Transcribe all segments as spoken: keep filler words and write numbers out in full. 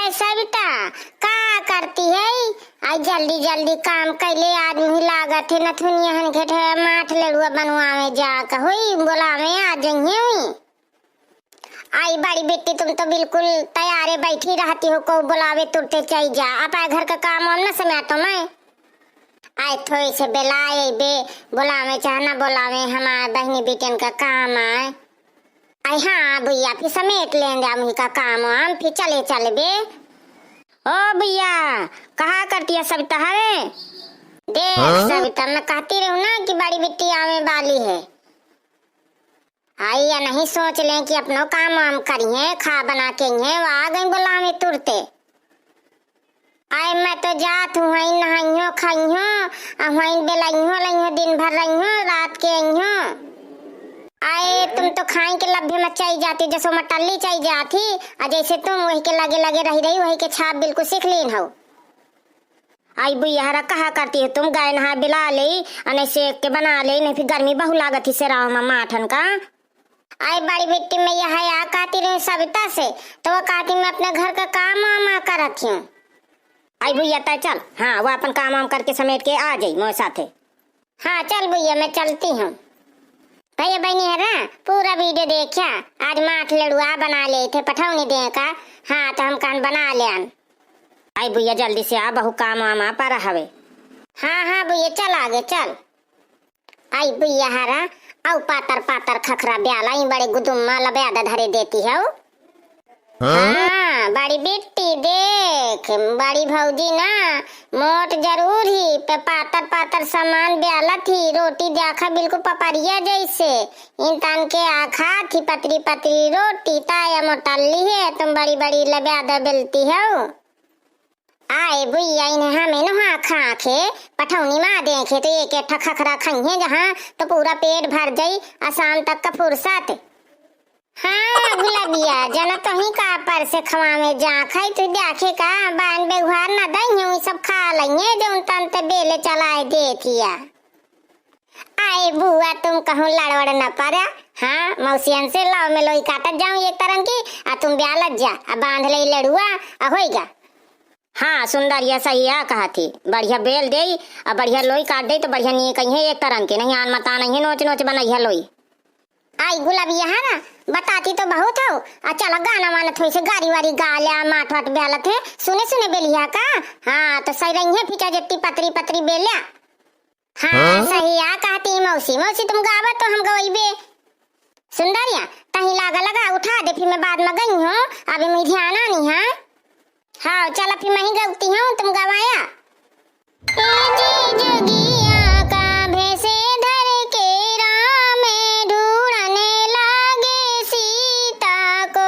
ए सविता, का करती है? आई जल्दी जल्दी काम कैले आदमी लागत है, नथुनिया हन घेट है, माठ लड़ुआ बनवावे जा का होई, बोलावे आ जइहे हुई। आई बड़ी बिट्टी, तुम तो बिल्कुल तैयारे बैठी रहती हो, को बोलावे तुरते चल जा, आप घर का काम वाम न समय तो मैं। आई थोड़ी से बेलाए बे, बोलावे चाहे ना बोलावे, हमार बहनी बिटियन का काम आए। आई हाँ भैया, फिर समेट लेन जा मुही का काम वाम, फिर चले चलबे। ओ भैया, कहा करती है सविता हरे? देख हाँ? सविता, मैं कहती रहूँ ना कि बड़ी बिट्टी आवे वाली है। आई या नहीं सोच लें कि अपनो काम वाम करिए, खा बना के इहे, वो आ गई बोलावे तुरते। आए मैं तो जात हूँ, हई नहाइयो खाइयो, आ हई बेलाइयो लइयो, दिन भर रहियो, रात के अइयो। आए तुम तो खाई के लभे में चई जाती, जसो मटल्ली चई जाती, आ जैसे तुम वही के लगे लगे रही रही, वही के छाप बिल्कुल सीख लीन हो। आई बुइया हरा कहा करती है तुम, गए नहा बिला ले, अने सेक के बना ले, नहीं फिर गर्मी बहु लागत ही से राव मामा ठन का। आई बड़ी बिट्टी में यह आ कहती रही सविता से, तो वो कहती मैं अपने घर का काम वाम करत हूँ। आई भैया तय चल, हाँ वो अपन काम वाम करके समेट के आ जाई मोर साथे। हाँ चल भैया मैं चलती हूँ। भैया बहनी है ना, पूरा वीडियो देखा, आज माठ लड़ुआ बना ले थे पठौनी दे का। हाँ तो हम कहन बना ले आन। आई भैया जल्दी से आ, बहु काम वाम आ पर हवे। हाँ हाँ भैया चल आगे चल। आई बुइया हरा, अउ पातर पातर खखरा ब्याला, ई बड़े गुदुम्मा लब्यादा धरे देती हौ। हाँ? हाँ, बड़ी बिट्टी देख, बड़ी भौजी ना मोट जरूर ही, पे पातर पातर सामान ब्यालत ही, रोटी देखा बिल्कुल पपरिया जैसे, इंसान के आखा थी पतरी पतरी रोटी, ताया मोटल्ली है, तुम बड़ी बड़ी लब्यादा बेलती हौ। आए बुइया, इन्हें हमें नहा खा के पठौनी मा देखे तो एक एक ठा खखरा खइहें जहाँ तो पूरा पेट भर जाई आ शाम तक का फुर्सत। हाँ गुलाबिया, जना तोही का पर से खवावे जा खाई तू देखे का बान बेगुहार ना दइहें, वही सब खा लइहें जौन तन ते बेले चलाए देथिया। आए बुआ, तुम कहूँ लड़वड़ न पड़ा। हाँ, मौसियन से लाव में लोई काटत जाऊँ एक तरन की, आ तुम ब्यालत जा, आ बांध ले लड़ुआ, आ होइगा। हाँ, सुंदरिया सही आ कहा थी, बढ़िया बेल देई, आ बढ़िया लोई काट देई, तो बढ़िया नीक अइहें एक तरन की, नहीं आन मतान अइहें नोच नोच बनइहा लोई। आई गुलाबिया है ना, बताती तो बहुत हो, आ चला गाना वाना थोड़ी से गारी वारी गा ल्या, माठ वाठ ब्यालत है, सुने सुने बेलिया का, हाँ, तो सही रही है, फिचा जट्टी पतरी पतरी बेल्या। हाँ, हाँ? सही आ कहती मौसी। मौसी, तुम गावा तो हम गवइबे। सुंदरिया, तहीं लागा लगा उठा दे, फिर मैं बाद में गई हूँ, अभी मैं ध्यान आनी है। हाँ, चला फिर मैं ही गवती हूँ, तुम गवाया। ए जी जोगिया का भेसे धर के राम ढूंढने लागे सीता को।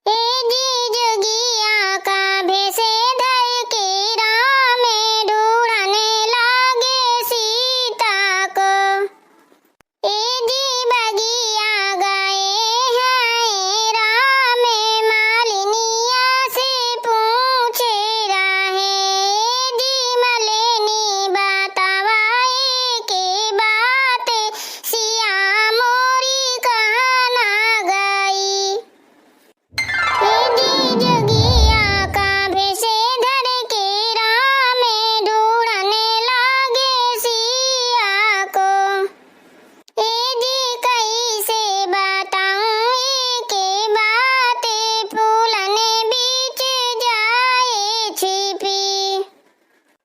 ए जी जोगिया का भेसे धर के राम ढूंढने लागे सीता को। ए जी बगिया गए हैं राम मालिनिया से पूछे रहे। ए जी मलेनी बतावाए के बात सिया मोरी कहाँ ना गई। ए जी जोगिया का भेसे धर के राम ढूंढने लागे सिया को। ए जी कैसे बताऊं एके बात फूलन बीच जाए छिपी।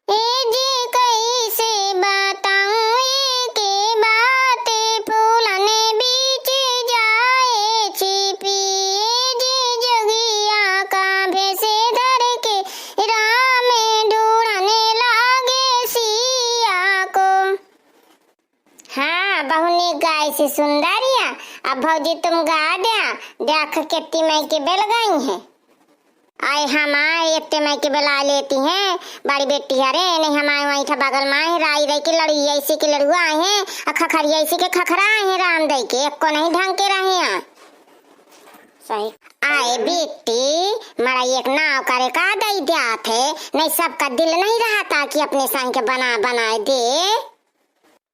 ए जी कैसे बताऊं एके बात फूलन बीच जाए छिपी। ए जी जोगिया का भेसे धर के राम ढूंढने लागे सिया को। हाँ, बहु नीक गाइस सुंदरिया। अब भौजी तुम गा द्या, देख केत्ती माई के बेल गई है। आए हमार एत्ते माई के बेला लेती हैं, बड़ी बेटी हरे, नहीं हमारे वहीं था बगल में है, राई रही के लड़ुआ ऐसी के लड़ुआ आए हैं, आ खखरिया ऐसी के खखरा आए हैं, राम दई के, एको नहीं ढंग के रहे हैं। सही। आए बेटी, मड़ई एक नाव करे का दई द्या थे, नहीं सबका दिल नहीं रहता कि अपने संग के बना बनाए दे।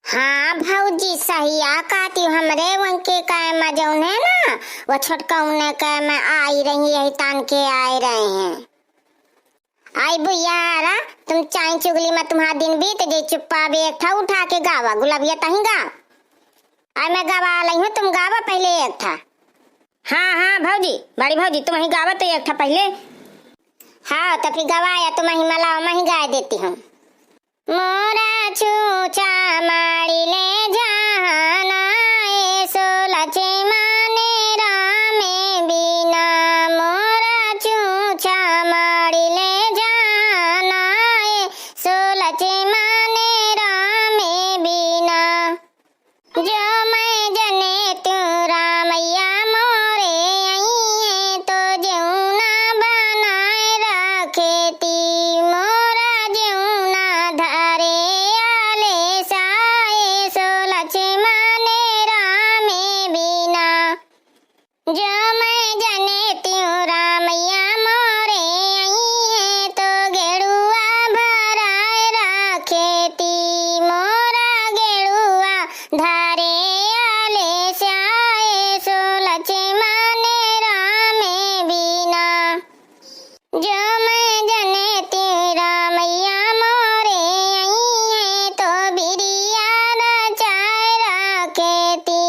हाँ भौजी, सहिया कहती हूँ, हमरे वंके कै मा जौन है ना, वो छोटकौने कै मा आई रही, यही तान के आए रहे हैं। आई बुइया रा, तुम चाय चुगली मा तुम्हारा दिन बीत जे, चुप्पा बे एक ठा उठा के गावा, गुलबिया तहीं गा। आई मैं गवा लई हूँ, तुम गावा पहिले एक ठा। हाँ, हाँ भौजी, बड़ी भौजी, तुमहीं गावा तो एक ठा पहिले। हाँ, तो फिर गवाया, तुमहीं मलावा, महीं गाय देती हूँ। मोरा छूछा माड़ी ले जहाना, ए सो लक्ष्मण रामे बिना। मोरा छूछा माड़ी ले जहाना, ए सो लक्ष्मण रामे बिना। जो मैं जने तू रामैया मोरे अइहे तो जेउना बनाए रखेती मोरा जेउना धरे आले साए सो लक्ष्मण रामे बिना। जो मैं जने तू रामैया मोरे अइहे तो गेड़ुआ भराए रखेती मोरा गेड़ुआ धरे आले स्याए सो लक्ष्मण रामे बिना। जो मैं जने तू रामैया मोरे अइहे तो बिरिया रचाए रखेती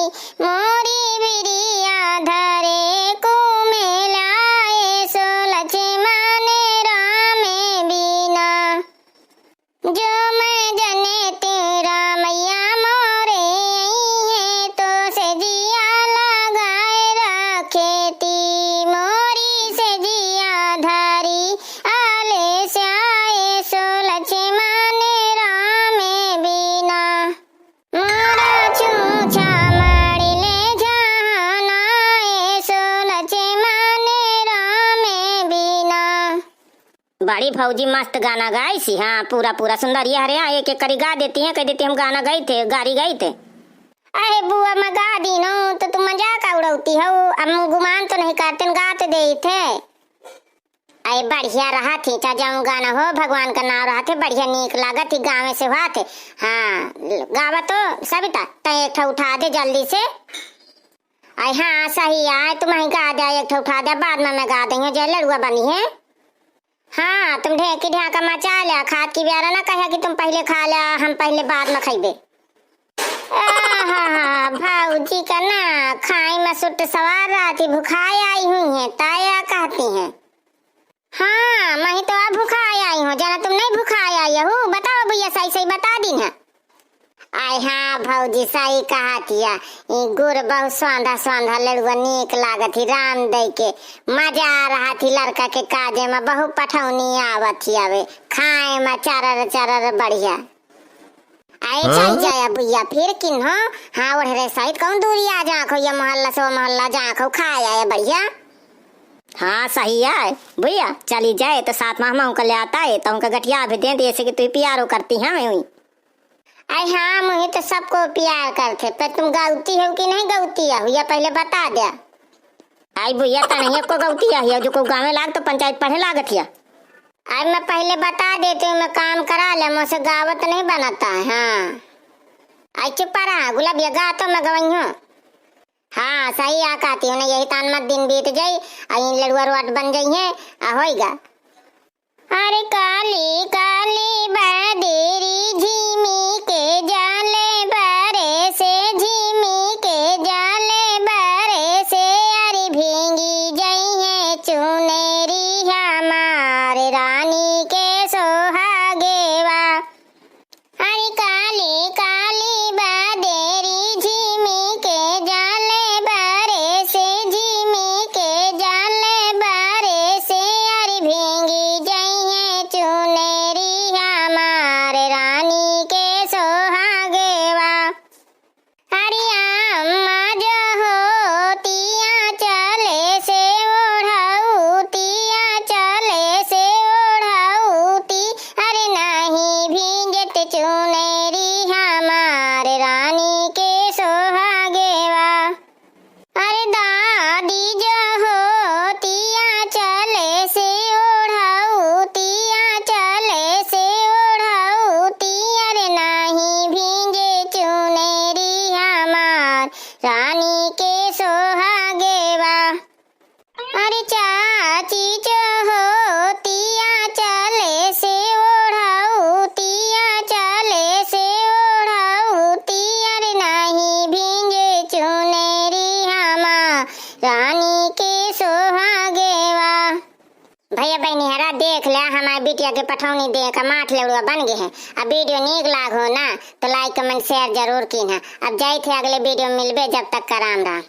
मोरी बिरिया धरे कुमेलाए सो लक्ष्मण रामे बिना। जो मैं जने तू रामैया मोरे अइहे तो सेजिया लगाए रखेती मोरी सेजिया धरी आले स्याए सो लक्ष्मण रामे बिना। मोरा छूछा माड़ी ले जहाना ए सो लक्ष्मण रामे बिना। बड़ी भौजी मस्त गाना गाइसी, हाँ, पूरा पूरा सुंदर। ये हरे, हाँ, एक एक करी गा देती हैं, कह देती हम गाना गई थे, गारी गई थे। अरे बुआ, मैं गा दीनो तो तुम मजाक उड़ौती हो, हम गुमान तो नहीं करते, गाते दे थे। अरे बढ़िया रहत ही, चाहे जौन गाना हो, भगवान का नाम रहत है, बढ़िया नीक लागत ही, गावे से होत है। हाँ, गावा तो सविता, तै एक ठो उठा दे जल्दी से। अरे हाँ, सही आए, तुम ही गा दे, एक ठो उठा दे, बाद में मैं गा देंगे, जे लड़ुआ बनी है। हाँ, तुम ढेकी ढाका मचा ल्या, खात की ब्यारा ना कहे कि तुम पहिले खा ल्या, हम पहिले बाद में खइबे। आहा, भौजी का ना खाई में सुट सवार रहती, भुखाए आई हुई हैं, ताया कहती हैं। हाँ, मैं तो अब भुखाए आई हूँ, जाना तुम नहीं भुखाए आई हो, बताओ भैया, सही सही बता दीन है। आय हाँ भौजी, सही कहत हिया। ई गुड़ बहुत स्वांधा स्वांधा लड़ुआ नीक लागत ही, रान दे के मजा आ रहा थी। लड़का के काजे में बहुत पठौनी आवत ही, आवे खाए में चरर चरर बढ़िया। आए हाँ? चल जाया बुइया फिर किन्हो। हाँ, ओढ़ रे सहित कौन दूरी आ जा खो, ये मोहल्ला से वो मोहल्ला जा खो, खाए आए बढ़िया। हाँ, सही है बुइया, चली जाए तो साथ में हम उनका ले आता है, तो उनका गठिया भी दे दे, ऐसे कि तू प्यारो करती हैं हुई। अरे हाँ, मुझे तो सबको प्यार करते, पर तुम गौती हो कि नहीं गौती हो, या पहले बता द्या। आई भैया, तनहिया को गौती है, जो को गावे लाग तो पंचायत पढ़े लागत हिया। आई मैं पहले बता देती हूँ, मैं काम करा ले, मुझसे गावत नहीं बनता है। हाँ, आई चुप रहा, गुलाबिया गा तो मैं गवई हूँ। हाँ, सही आ कहती हूँ ना, यही तान मत दिन बीत जाई, आ इन लड़ुआ रोट बन जाई है, आ होइगा। अरे काली काली बदेरी झिमी के जाले बरे से, झिमी के जाले बरे से, अरे भींगी जइहे चुनेरी हमार रानी के सोहागेवा। अरे काली काली बदेरी झिमी के जाले बरे से, झिमी के जाले बरे से, अरे भींगी जइहे चुनेरी हमार रानी। के सुहागेवा। भैया बहिनी हरा देख ले, हमारे बिटिया के पठौनी दे का माठ लेउड़वा बन गए हैं। अब video नीक लाग हो ना, तो like, comment, share जरूर कीन्हा। अब जाइत है, अगले video में मिलबे, जब तक का राम राम।